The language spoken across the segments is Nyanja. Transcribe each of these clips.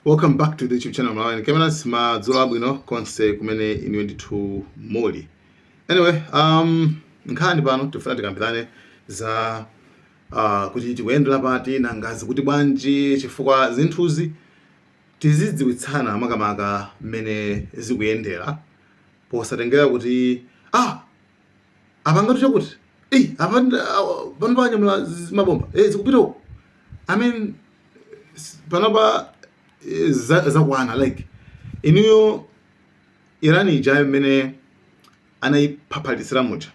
Welcome back to the YouTube channel Malawi Cameras. Madzulo abwino konse kumene inuyo ndithu muli. Anyway, nkhani pano tifuna tikambirane za kuti tikuyendera pati, nangazi kuti bwanji, chifukwa zinthuzi tizidziwitsana makamaka mmene zikuyendera, posatengera kuti apangatu chakuti, eyi, apa pano panyamula mabomba, zikupita uko. I mean, panopa zakwana. Like, inuyo, Iran ija imene anayiphaphalisira muja,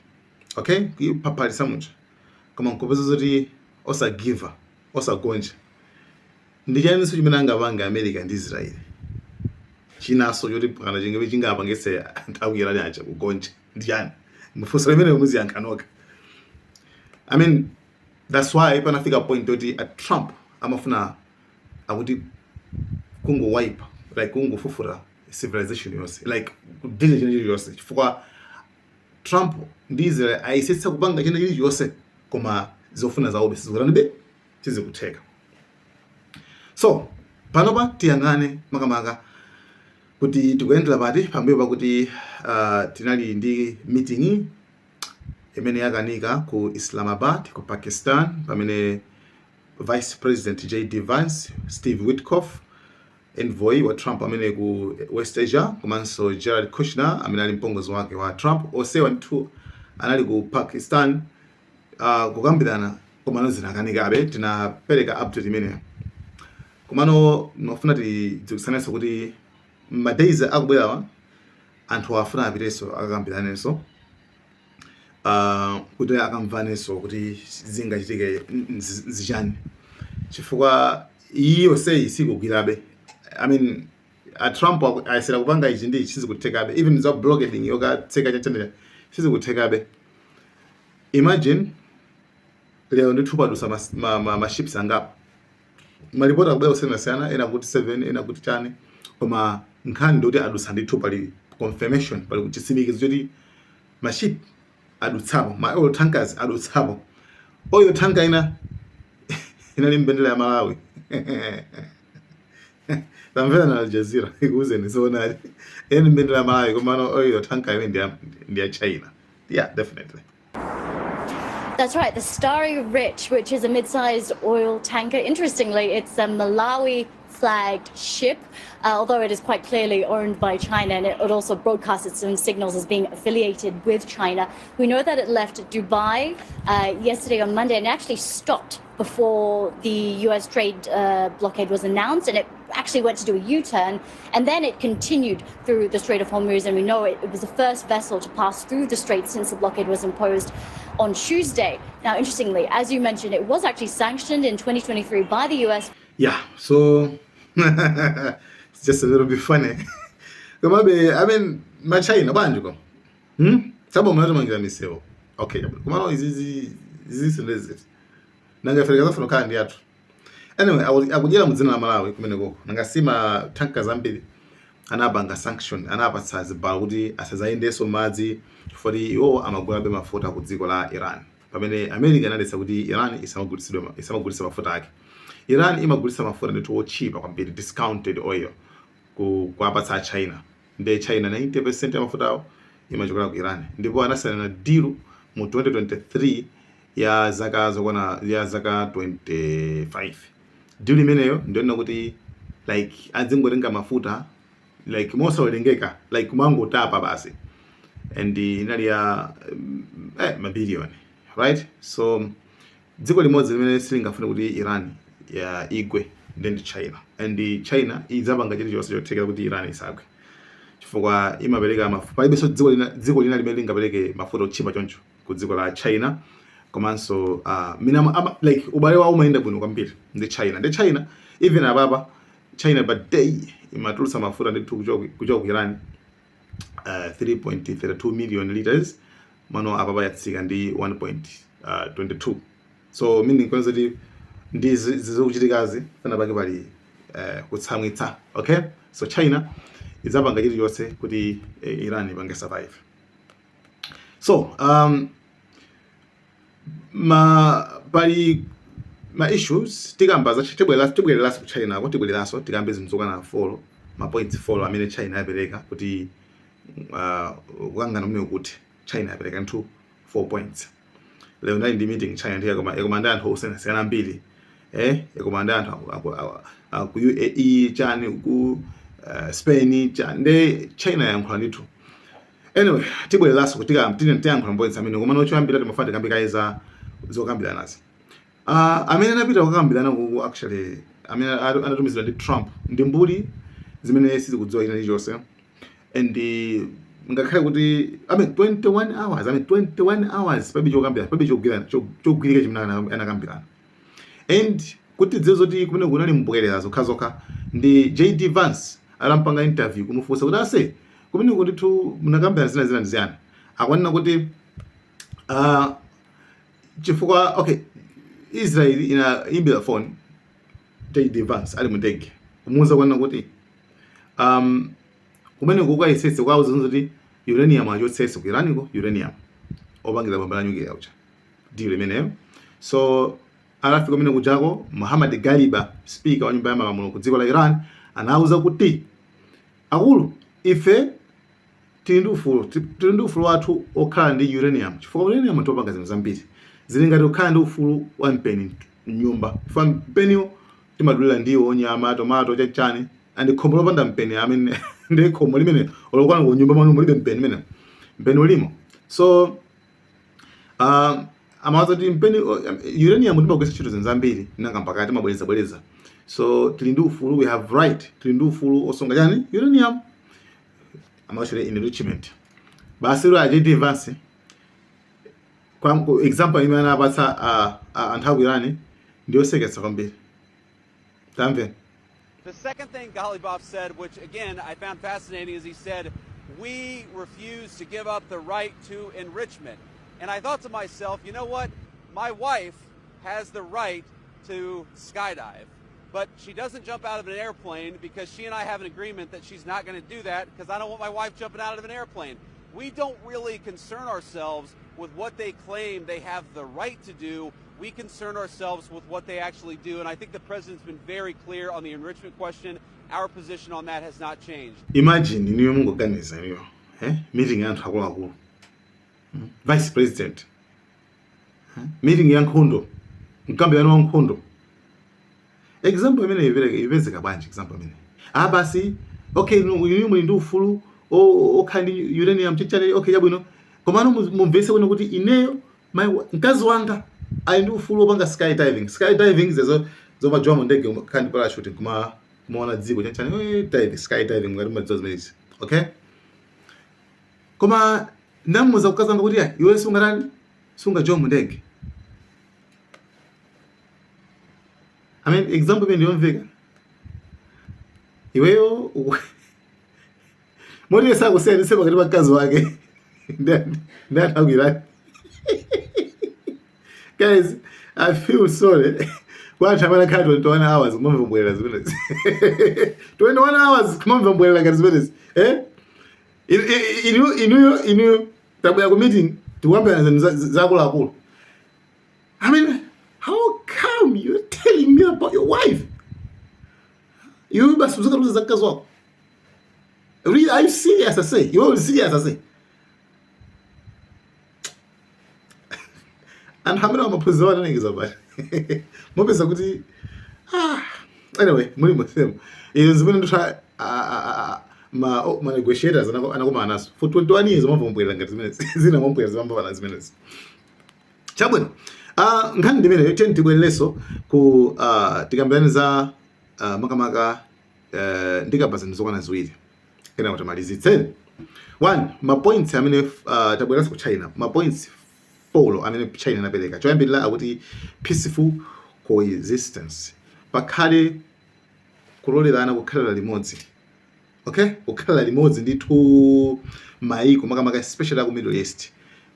okay, kuyiphaphalisira muja, koma nkupeza zoti osagiva, osagonja, ndi chaninso chimene angapange America ndi Israel chinanso choti kana chingabe chingapangise anthu aku Iran aja kugonja ndi chani? Mufunso limene muziyankha nokha. I mean, that's why panafika point yoti a Trump amafuna akuti kungowipe, like kungofufura civilization yonse, like kudila china chiliyonse, chifukwa Trump ndi Israel ayesetsa kupanga china chiliyonse, koma zofuna zawobe sizikutanibe, sizikutheka. So panopa tiyang'ane makamaka kuti tikuyendera pati pambuyo pakuti tinali ndi meeting imene yakanika ku Islamabad ku Pakistan, pamene Vice President JD Vance, Steve Witkoff, envoy wa Trump amene ku West Asia, komanso Jared Kushner amene ali mpongozi wake wa Trump, onsewa ndithu anali ku Pakistan kukambirana, komano zinakanikabe. Tinapereka update imeneyo, komano ndimafuna tidziwitsanenso kuti ma days akubwerawa anthu afuna apitenso akakambiranenso, kuti akamvanenso kuti zingachitike zichani, chifukwa iyo seyi sikugwirabe. I mean, a Trump ayesera kupanga ichi ndi ichi, sizikuthekabe. Even za blockading yokatseka chachanela sizikuthekabe. Imagine, lero ndithu padusa ma ships angapo. Malipoti akubwera kusiyanasiyana, ena kuti 7, ena kuti chani, koma nkhani ndikuti adusa ndithu. Pali confirmation, pali chitsimikizo choti maship adutsapo, ma oil tankers adutsapo. Oil tanker ina inali mbendera ya Malawi. Tamvera na Al Jazeera ikuuzeni zoonadi. Eni mbendera ya Malawi, komano oil tanker imene ndi ya China. Yeah, definitely. That's right, the Starry Rich, which is a mid sized oil tanker. Interestingly, it's a Malawi flagged ship, although it is quite clearly owned by China, and it also broadcasts its own signals as being affiliated with China. We know that it left Dubai yesterday on Monday and actually stopped before the US trade blockade was announced, and it actually went to do a U turn, and then it continued through the Strait of Hormuz. And we know it was the first vessel to pass through the strait since the blockade was imposed on Tuesday. Now, interestingly, as you mentioned, it was actually sanctioned in 2023 by the US. Yeah, so it's just a little bit funny, komabe, I mean, maChina bwanji ko, Sabo mnatimangira misewu, okay, komano izizi izizi ndeziti nanga Afrika zafuna kukhala ndi athu. Anyway, akudyera mudzina la Malawi kumene koko. Nanga si ma tanker zambiri anapanga sanction, anapatsa zibalo kuti asazayendenso madzi, chifukwa iwo amagulabe mafuta ku dziko la Iran, pamene America inaletsa kuti Iran isamagulitse mafuta ake. Iran imagulitsa mafuta ndithu otchipa kwambiri, discounted oil, ku kuapatsa China. Nde China 90% ya mafuta awo imachokera ku Iran, ndipo anasaina deal mu 2023 ya zaka zokwana, ya zaka 25. Deal imeneyo ndiyonena kuti like adzingotenga mafuta like mosawerengeka, like kumangotapa basi, and inali ya mabiliyoni, right? So dziko limodzi limene silingafune kuti Iran ya igwe ndi China, and China idzapanga chilichonse chothekera kuti Iran isagwe, chifukwa imapereka mafuta. Palibenso dziko lina limene lingapereke mafuta otchipa choncho ku dziko la China. Komanso mina like ubale wawo umayenda bwino kwambiri ndi China. Ndi China, even apapa China per day imatulutsa mafuta ndithu kuchoka ku Iran 3.32 million liters. Mano apapa yatsika ndi 1.22. So meaning kwanza kuti ndi zikuchitikazi pena pake pali kutsamwitsa. Okay, so China idzapanga chilichonse kuti Iran ipange survive. So ma pali Ma issues tikamba za, tibwerera, tibwereranso ku China ko, tibwereranso tikambe zinthu zokwana 4, ma points 4 amene China yapereka kuti kukangana kumene kuti China yapereka nthu 4 points. Lero ndali ndi meeting China ndi yakoma ndi anthu osiyanasiyana ambiri, yakoma ndi anthu aku UAE chani, ku Spain chani, ndi China yayankhula ndithu. Anyway, tibwereranso kuti tiyankhula points amene, koma choyambira timafuna tikambe kaye za zokambiranazi. Amene anapita kukambirana kuku, actually amene anatumizidwa ndi Trump, ndi mbuli zimene sizikudziwa china chilichonse. And ngakhale kuti, I mean, 21 hours, I mean, 21 hours pabe chokambirana, pabe chogwirana, chogwirika chimene anakambirana. And kuti dziwe zoti kumene kunali mbwerera zokhazokha, ndi JD Vance atampanga interview kumufunsa kuti, "Ase, kumene ndithu munakambirana zina zina ndi ziyani?" Akwanena kuti chifukwa, okay, Israel inaimbira phone JD Vance ali mu ndege kumuwuza kwanena kuti kumene kukayesetse kwauza kuti uranium achotsenso ku Iraniko, uranium opangira bomba la nuclear uja, deal imeneyo. So atafika kumene kujako, Muhammad Ghalibaf, speaker wa nyumba ya malamulo ku dziko la Iran, anauza kuti, "Akulu, ife tili ndi ufulu, tili ndi ufulu wathu okhala ndi uranium, chifukwa uranium ndiopanga zinthu zambiri. Zili ngati kukhala ndi ufulu wa mpeni mnyumba, chifukwa mpeniwo timadulira ndiwo, nyama, tomato, chachani. And khomo lopanda mpeni amene ndi khomo limene olokwana ku nyumba mwanu mulibe mpeni, imene mpeni ulimo." So amawaza kuti mpeni, uranium timagwiritsa ntchito zinthu zambiri, nakamba timabwereza bwereza, so tili ndi ufulu, we have right, tili ndi ufulu osunga chani, uranium, amachule enrichment basi. Lo JD Vance kwa example imene anapatsa anthu aku Iran ndiyoseketsa kwambiri, tamve. The second thing Ghalibaf said, which again I found fascinating, is he said, "We refuse to give up the right to enrichment." And I thought to myself, you know what? My wife has the right to skydive, but she doesn't jump out of an airplane because she and I have an agreement that she's not going to do that because I don't want my wife jumping out of an airplane. We don't really concern ourselves with what they claim they have the right to do. We concern ourselves with what they actually do. And I think the president's been very clear on the enrichment question. Our position on that has not changed. Imagine iniyo, mungoganiza iniyo, meeting ya anthu akuluakulu, vice president, meeting ya nkhondo, mkambirano wa nkhondo, example imene ipezeka bwanji? Example imene, ah, basi, okay, inu muli ndi ufulu okhala ndi uranium chichane, okay, chabwino, komano mumvetse kuno kuti ineyo mkazi wanga ali ndi ufulu wopanga skydiving. Skydiving zezo zomajowa mu ndege kukhala ndi parachute kuma kumaona dziko chanchani, diving, skydiving, ngati mumadziwa zimenezi, okay? Koma ndamuwuza mkazi wanga kuti, "Ya, iwe sungatani, sungajowa mu ndege." I mean, example imene ndiyomveka iweyo moti sakusiyanitsa pakati pa mkazi wake ndi anthu aku Iran. Guys, I feel sorry kwa anthu amene akhala 21 hours kumamva mbwerera zimenezi, 21 hours kumamva mbwerera ngati zimenezi, eh? Inuyo tabwera ku meeting, tikuyambirana zinthu zakuluakulu. I mean, how come you're telling me about your wife? You basi uzakatuza za mkazi wako. Really, are you serious? I say, you're serious? I say, anthu amene amaphunzira ananekeza pali mupeza kuti, ah, anyway, muli mosemo izo zimene ndithu ma negotiators anakumana nazo for 21 years, mamva mbwerera ngati zimenezi, zina mwambwerera zimamva zimenezi. Chabwino, nkhani ndimeneyo. Tiyeni tibwererenso ku tikambirane za makamaka, ndikamba zinthu zokwana ziwiri kenako timalizitseni. One, ma points amene, tabwereranso ku China, ma points 4 amene China inapereka. Choyambirira akuti peaceful coexistence, pakhale kulolerana kukhalira limodzi, okay, kukhalira limodzi ndithu maiko, makamaka especially aku Middle East,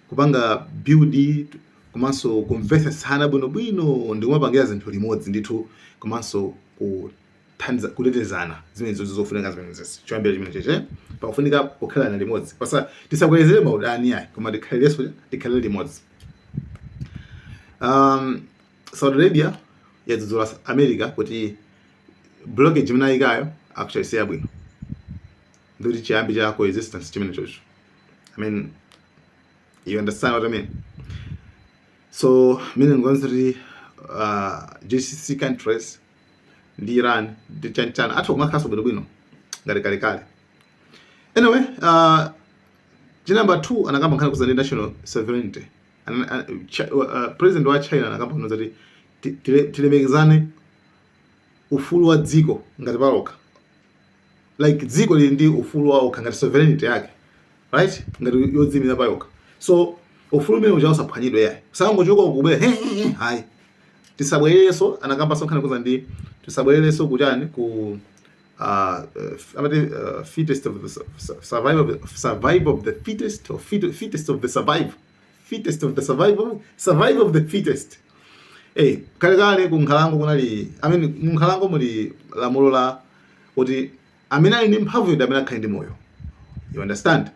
kupanga build komanso kumvetsetsana bwinobwino ndi kumapangira zinthu limodzi ndithu, komanso kuthandiza kutetezana, zimene zonse zofunika zimenezi. Choyambira chimene cheche, pakufunika kukhalana limodzi, pasa tisakwezere maudani ayi, koma tikhalirenso, tikhalire limodzi. Saudi Arabia Yadzudzula America kuti blockage imene ayikayo actually siyabwino, ndikuti chiyambi cha coexistence chimene chocho. I mean, you understand what I mean? So meaning kuti GCC countries ndi Iran ndi chanichani atha kumakhaso bwinobwino ngati kalekale. Anyway, cha number 2, anakamba nkhani kuza ndi national sovereignty. President wa China anakamba kuno zati tilemekezane ufulu wa dziko ngati palokha, like dziko lili ndi ufulu wawo ngati sovereignty yake, right, ngati yodzimira payokha. So ufulu umene uja usaphwanyidwe yayi, sangochoka kubwera hayi. Tisabwererenso, anakambanso nkhani kuza ndi tisabwererenso kuchani, ku amati fittest of the survival of the fittest or fittest of the survive, fittest of the survival, survival of the fittest. Eh, kalekale ku nkhalango kunali, I mean, mu nkhalango muli lamulo la kuti amene ali ndi mphamvu ndi amene akhale ndi moyo, you understand?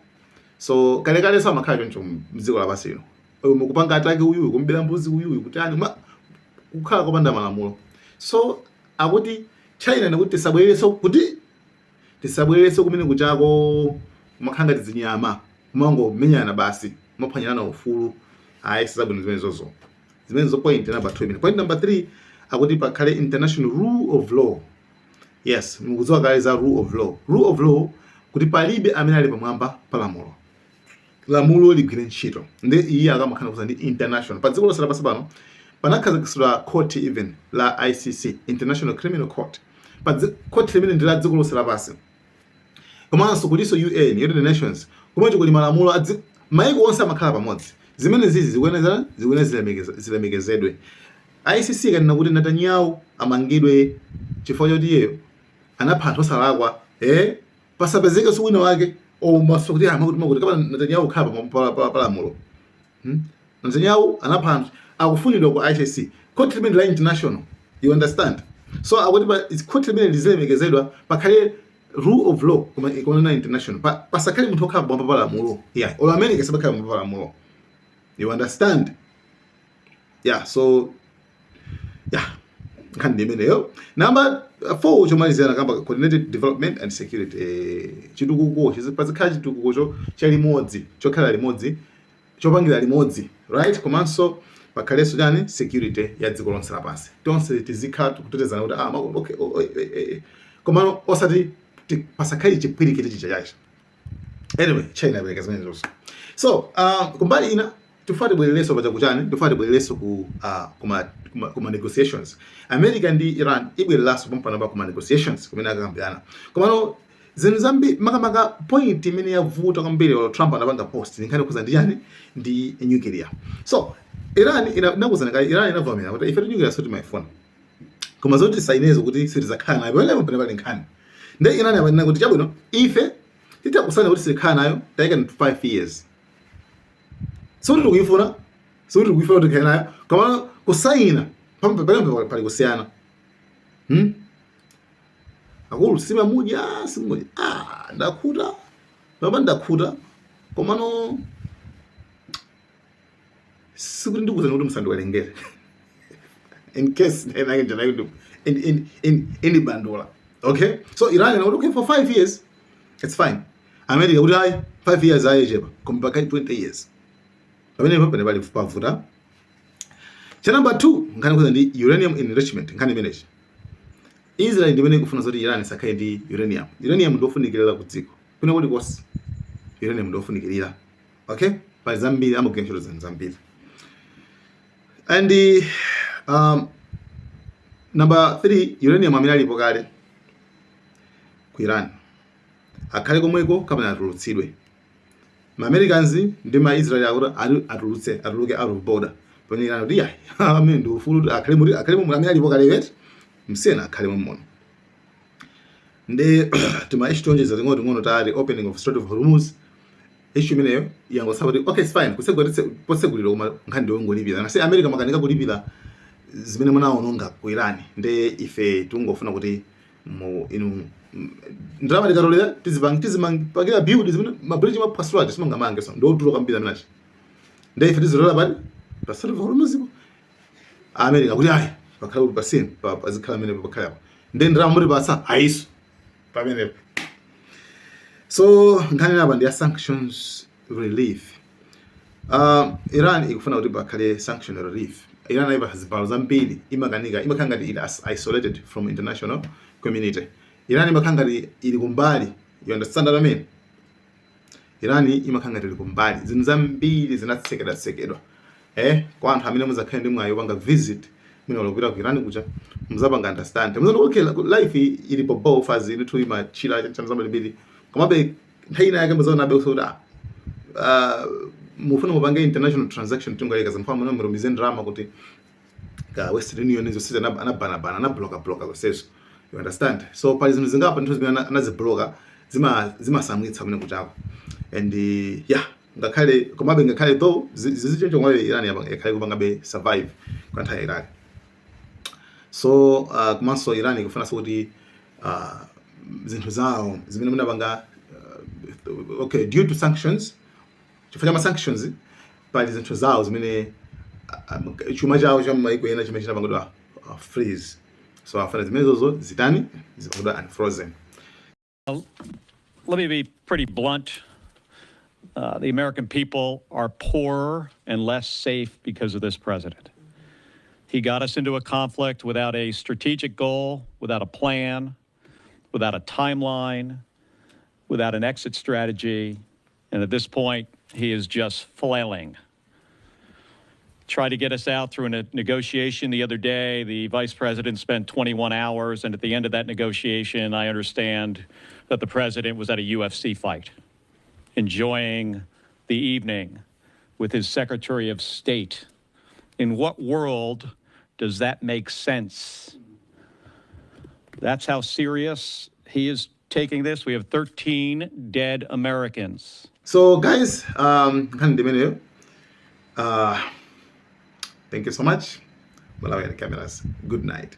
So kalekale so amakhala choncho mdziko lapansi lino. Uyu mukupanga attack uyuyu, kumbera mbuzi uyuyu, kuti ani kukhala kopanda malamulo. So akuti China nikuti tisabwererenso, kuti tisabwererenso kumene kuchako kumakhala ngati zinyama, kumangomenyana basi, kumaphwanyirana ufulu. Ayi, sizabwino zimenezozo, zimenezo. Point number 2 imene. Point number 3, akuti pakhale international rule of law. Yes, mukudziwa kale za rule of law. Rule of law kuti palibe amene ali pamwamba pa lamulo, lamulo ligwire ntchito. Ndi iye akamakhala kuza ndi international, pa dziko lonse lapansi pano panakhazikitsidwa court even la ICC, International Criminal Court. Pa court limene ndi la dziko lonse lapansi, komanso kulinso UN, United Nations, komanso kuli malamulo maiko onse amakhala pamodzi. Zimene zizi zikuyenera zilemekezedwe. ICC kanena kuti Netanyahu amangidwe chifukwa choti iyeyo anapha anthu osalakwa, eh, pasapezekenso wina wake omaso kuti amakuti makuti kapena Netanyahu kukhala pa lamulo. Netanyahu anapha anthu, akufunidwa ku ICC, court limene la international, you understand? So akuti pa court limene lizilemekezedwa, pakhale rule of law, koma ikonena international, pasakhale munthu okhala pamwamba pa lamulo, yeah, olo America sabakhale pamwamba pa lamulo, you understand? Yeah, so yeah, nkhani ndi imeneyo. Number 4, chomalizira, kamba coordinated development and security. Chitukuko pazikhala chitukuko cha limodzi, chokhala limodzi, chopangira limodzi, right? Komanso pakhalenso chani, security ya dziko lonse lapansi, tonse tizikhala tikutetezana kuti ah, okay, oh, oh, eh, eh. Komano osati pasakhale chipwirikiti chicha chacho. Anyway, China ipereka zimene zonse. So kumbali ina tifuna tibwererenso paja kuchani, tifuna tibwererenso ku kuma negotiations. America ndi Iran ibwereranso pompano pa kuma negotiations kumene akakambirana. Komano zinthu zambiri, makamaka point imene yavuta kwambiri, olo Trump anapanga post, nkhani khuza ndi chani, ndi nuclear. So Iran inakuzana kale, Iran inavomera kuti ife nuclear sitimaifuna, koma zoti tisainezo kuti sitizakhala nayo, pamene pamene pali nkhani. Ndi Iran yapanena kuti chabwino, ife titakusana kuti sitikhala nayo, tayika 5 years. Sikuti tikuyifuna, sikuti tikuyifuna kuti tikhale nayo, koma kusaina pamene pali kusiyana. Akulu, simamudya, simudya. Ah, ndakhuta papa, ndakhuta, komano sikuti ndikuzani kuti musandiwerengere in case ndinake njala in indibandula. Okay, so Iran inakuti okay, for 5 years it's fine. America kuti ayi, 5 years ayechepa, koma pakali 20 years. Pamene pamene pali pavuta. Cha number 2, nkhani kuza ndi uranium enrichment. Nkhani imeneyi, Israel ndimene ikufuna zoti Iran isakhale ndi uranium. Uranium ndofunikirira ku dziko kuna kulikonse, uranium ndofunikirira. Okay, pali zambiri amagwira ntchito zinthu zambiri. And number 3, uranium amene alipo kale ku Iran akhale komweko kapena atulutsidwe? Ma Americans ndi ma Israel akuti atulutse, atuluke out of border, pamene Iran kuti yayi, amene ndi ufulu kuti akhale muti, akhale momwe amene alipo kale wet, msena akhale momwe. Ndi tima issue tionjeza ting'ono ting'ono tali opening of Strait of Hormuz. Issue imeneyo yangosaba kuti okay, it's fine kusegula posegulira, koma nkhani ndiyo ngolipira. Nase America makanika kulipira zimene munaononga ku Iran, ndi ife tingofuna kuti mu inu ndalama tikatolera tizipangira build zimene ma bridge maphwasula simangamange, so ndodula kwambiri amenachi, ndi ife tizitola pali pa Strait of Hormuz. America kuti ayi, Pakhale kuti pasini pazikhala pamenepo, pakhale apo, ndi ndalama mutipatsa ayiso pamenepo. So nkhani apa ndi ya sanctions relief. Iran ikufuna kuti pakhale sanction relief. Iran ayipa zibalo zambiri, imakanika, imakhala ngati ili isolated from international community. Iran imakhala ngati ili kumbali, you understand what I mean? Iran imakhala ngati ili kumbali, zinthu zambiri zinatsekedwatsekedwa. Kwa anthu amene muzakhale ndi mwayi wopanga visit, mwina ulopita ku Iran kuja, muzapanga understand, muzati okay, life ili bobo fazi ndithu, imachila chana zambiri. Komabe nthawi ina yake muzaonabe kuti mufuna mupange international transaction, tingoyeka mfano muno mutumize ndalama kuti ka Western Union, zonse anabanabana, anabloka bloka zonsezo, you understand? So pali zinthu zingapo ndithu zimene anazibloka, zimasamwitsa kumene kuchako. And yeah, ngakhale komabe, ngakhale though zizichoncho, komabe Iran yakhale kupangabe survive kwa nthawi yayitali. So komanso Iran ikufunanso kuti zinthu zawo zimene munapanga, okay, due to sanctions, chifukwa cha ma sanctions, pali zinthu zawo zimene chuma chawo cha maiko ena chimene chinapangidwa freeze. So afuna zimenezozo zitani? Zipangidwa unfrozen. Let me be pretty blunt. The American people are poorer and less safe because of this president. He got us into a conflict without a strategic goal, without a plan, without a timeline, without an exit strategy. And at this point, he is just flailing. Tried to get us out through a negotiation the other day. The vice president spent 21 hours, and at the end of that negotiation, I understand that the president was at a UFC fight, enjoying the evening with his Secretary of State. In what world does that make sense? That's how serious he is taking this. We have 13 dead Americans. So guys, nkhani ndimeneyo. Thank you so much. Malawi Cameras, good night.